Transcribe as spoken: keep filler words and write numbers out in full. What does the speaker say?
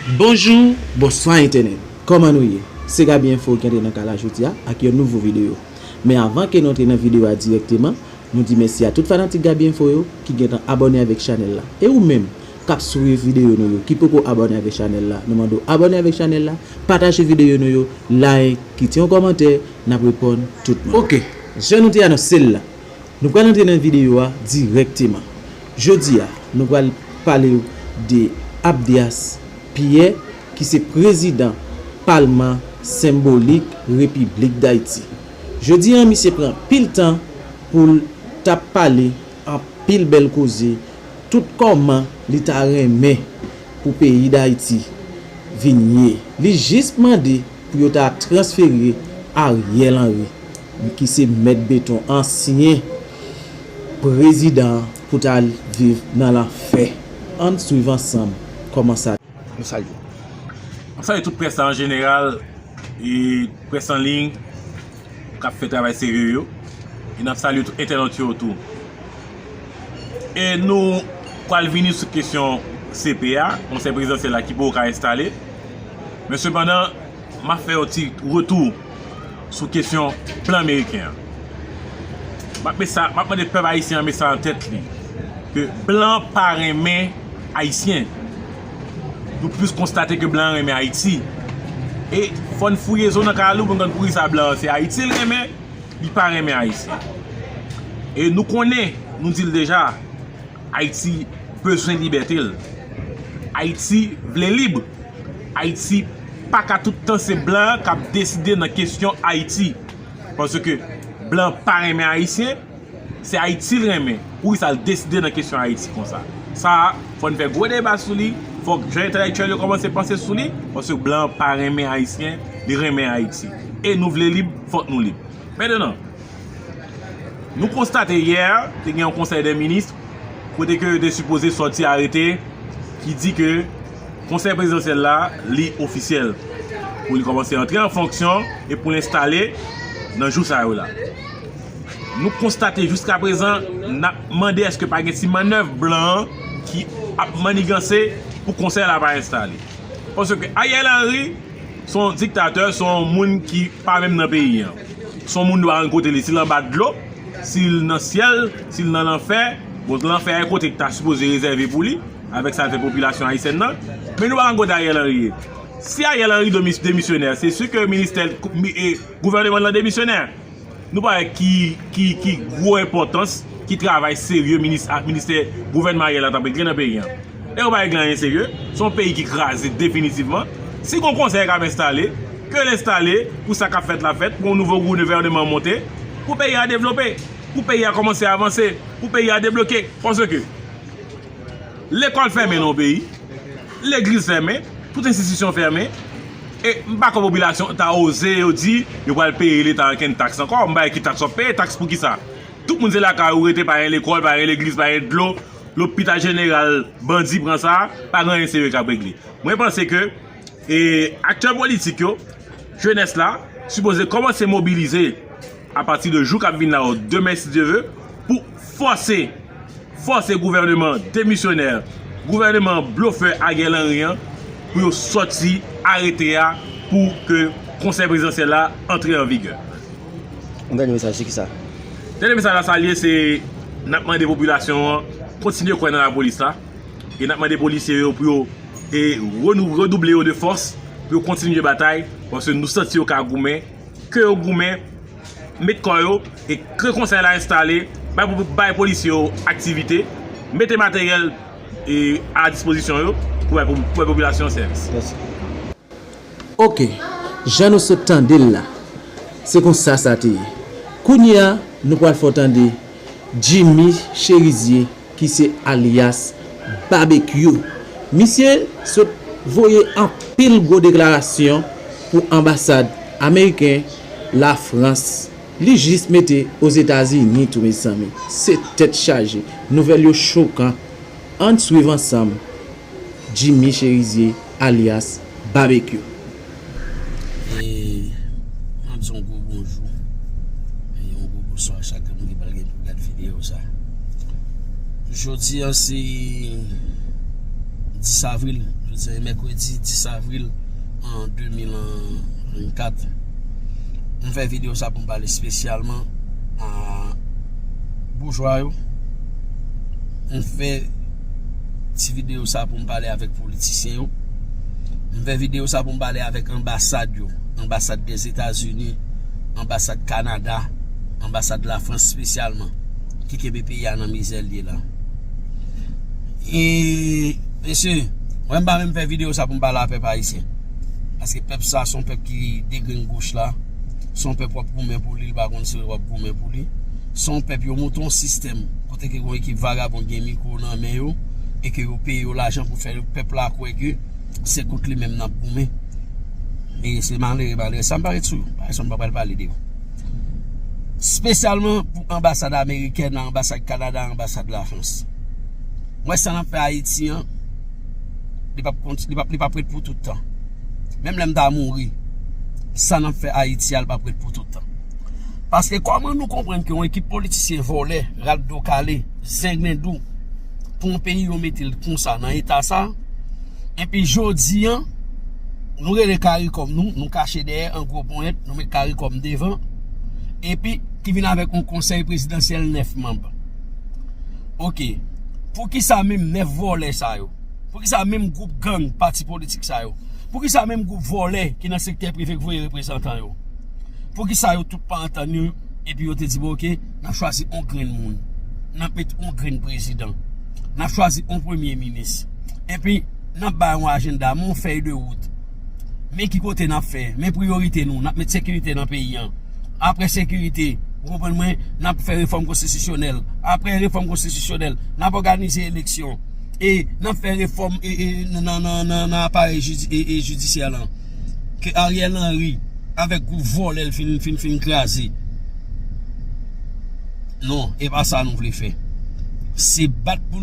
Bonjou, bonswa entènèt. Kòman nou ye? Se Gaby Info ki antre nan kay la jodi a ak yon nouvo videyo. Men avan ke nou antre nan videyo a dirèkteman, nou di mèsi a tout fanatik Gaby Info yo ki gentan abòne avèk chanèl la. E ou menm k ap swiv videyo nou yo ki poko abòne avèk chanèl la, nou mande w abòne avèk chanèl la, pataje videyo nou yo, like, kite yon kòmantè, n ap reponn tout moun. Oke, jan nou te anonse l la, nou pral antre nan videyo a dirèkteman. Jodi a, nou pral pale w de Abdias Pierre, ki se prezidan Palman Senbolik Repiblik Dayiti. Jodi a, misye pran anpil tan pou l t ap pale anpil bèl koze, tout kòman li ta renmen pou peyi Dayiti vin ye. Li jis mande pou yo ta transfere Ariel Henry, ki se mèt beton, ansyen prezidan, pou ta al viv nan lanfè. Ann swiv ansanm kòman sa. Nou salye. Mwen salye tout près la an jeneral, e près an liy k ap fè travay serye yo, e n ap salye tout entènot yo tou. E nou pral vini sou kesyon C P a, Konsèy Prezidansyèl la ki poko ka enstale. Men sepandan, m ap fè yon ti retou sou kesyon blan ameriken an. M ap met sa, m ap mande pèp ayisyen an met sa nan tèt li, ke blan pa renmen ayisyen. Nou plis konstate ke blan renmen Ayiti. E fò n fouye zo nan kalalou pou n konn poukisa blan an se Ayiti l renmen, li pa renmen ayisyen. E nou konnen, nou di l deja, Ayiti bezwen libète l. Ayiti vle lib. Ayiti pa ka tout tan se blan an k ap deside nan kesyon Ayiti. Paske blan pa renmen ayisyen, se Ayiti l renmen. Poukisa l deside nan kesyon Ayiti konsa? Sa a, fò n fè gwo deba sou li. Fòk jan entèlektyèl yo kòmanse panse sou li, paske blan an pa renmen ayisyen, li renmen Ayiti. E nou vle lib, fòk nou lib. Mentnan, nou konstate yè, te gen yon konsèy dè minis, kote ke yo te sipoze sòti arete ki di ke konsèy prezidansyèl la, li ofisyèl. Pou li kòmanse antre an fonksyon e pou l enstale nan jou sa yo la. Nou konstate jiska prezan, n ap mande èske pa gen ti mannèv blan an ki ap maniganse pou konsèy la pa enstale. Paske Ariel Henry, se yon diktatè, se yon moun ki pa menm nan peyi an. Se yon moun nou pa konn kote li, si l anba dlo, si l nan syèl, si l nan lanfè. Bon, lanfè a e kote ki ta sipoze rezève pou li, avèk sa l fè popilasyon ayisyèn nan. Men nou pa konn kote Ariel Henry ye. Si Ariel Henry demis-, demisyonè, se si ke ministè, mi-, e, gouvènman l lan demisyonè. Nou pa wè ki, ki, ki gwo enpòtans, ki travay serye minis ak ministè gouvènman Ariel la t ap regle nan peyi an. Dayè, yo pa regle anyen serye. Se yon peyi ki kraze definitivman. Si gon konsèy k ap enstale, ke l enstale pou sa k ap fèt la fèt, pou yon nouvo gouvènman monte, pou peyi a devlope, pou peyi a kòmanse avanse, pou peyi a debloke. Paske lekòl fèmen nan yon peyi, legliz fèmen, tout enstitisyon fèmen, e m pa kwè popilasyon ta oze yo di yo pral peye leta ankenn taks ankò. M pa wè ki taks w ap peye, taks pou kisa? Tout moun se lakay ou rete, pa gen lekòl, pa gen legliz, pa gen dlo, lopital jeneral, bandi pran sa, pa gen anyen serye k ap regle. Mwen panse ke, e, aktè politik yo, jenès la, sipoze kòmanse mobilize apati de jou k ap vin la yo, demen si Dye ve, pou fòse, fòse gouvènman demisyonè, gouvènman blofè Ariel Henry an, pou yo sòti arete a pou ke konsèy prezidansyèl la antre an vigè. Yon dènye mesaj, se kisa? Dènye mesaj la, sa l ye, se n ap mande popilasyon an kontinye kwè nan lapolis la, e n ap mande polisye yo pou yo, e, renou-, redouble yo de fòs, pou yo kontinye batay, paske nou santi yo ka goumen, ke yo goumen, met kò yo, e ke konsèy la enstale, bay, bay polisye yo aktivite, mete materyèl, e, a dispozisyon yo, pou bay, pou bay popilasyon an sèvis. Mèsi. Oke, jan nou sot tande l la, se konsa sa te ye. Kounye a, nou pral fè w tande Jimmy Chérizier, ki se alyas Babekyou. Misye sot voye anpil gwo deklarasyon pou anbasad ameriken, Lafrans. Li jis mete Ozetazini tou, mezanmi. Se tèt chaje. Nouvèl yo chokan. Ann swiv ansanm Jimmy Chérizier, alyas Babekyou. E m ap di yon gwo bonjou e yon gwo bonswa a chak moun ki pral gen pou gad videyo sa. Jodi a se dis avril. Se mèkredi dis avril an de mil vennkat. M fè videyo sa pou m pale espesyalman a boujwa yo. M fè ti videyo sa pou m pale avèk politisyen yo. M fè videyo sa pou m pale avèk anbasad yo, anbasad Dèzetazini, anbasad Kanada, anbasad Lafrans espesyalman, ki kenbe peyi a nan mizè l ye la. E, mesye, mwen m pa menm fè videyo sa pou m pale a pèp ayisyen. Paske pèp sa se yon pèp ki degrenn goch la. Se yon pèp w ap goumen pou li, li pa konn si w ap goumen pou li. Se yon pèp yo monte yon sistèm kote ke yon ekip vagabon gen mikwo nan men yo e ke yo peye yo lajan pou fè pèp la kwè ke se kont li menm n ap goumen. E se malere, malere. Sa m pa ret sou yo. Pa egzanp, m pa pral pale de yo. Espesyalman pou anbasad amerikèn, anbasad Kanada, anbasad Lafrans. Mwen sa n ap fè Ayiti an, li p ap kont-, li p ap, li p ap ret pou tout tan. Menm lè m ta mouri, sa n ap fè Ayiti a, li p ap ret pou tout tan. Paske kòman nou konprann ke yon ekip politisyen vòlè, rat do kale, zenglendou, pou yon peyi yo mete l konsa nan eta sa, epi jodi an, nou rele karikòm nou, nou kache dèyè an gwo ponyèt, nou met karikòm devan, epi ki vin avèk yon konsèy prezidansyèl nèf manm. Oke, poukisa menm nèf vòlè sa yo? Poukisa menm gwoup gang pati politik sa yo? Poukisa menm gwoup vòlè ki nan sektè prive k voye reprezantan yo? Poukisa yo tout pa antann yo epi yo te di, bon, oke, n ap chwazi yon grenn moun, n ap met yon grenn prezidan, n ap chwazi yon premye minis, epi n ap bay yon ajanda, men yon fèy de wout. Men ki kote n ap fè, men priyorite nou, n ap met sekirite nan peyi an. Apre sekirite, ou konprann mwen, n ap fè refòm konstitisyonèl. Apre refòm konstitisyonèl, n ap òganize eleksyon. E n ap fè refòm e, e, nan, nan, nan, nan aparèy jidi-, e, e jidisyè lan. Ke Ariel Henry, avèk gwoup vòlè l fin, fin, fin kraze. Non, e pa sa nou vle fè. Se bat pou nou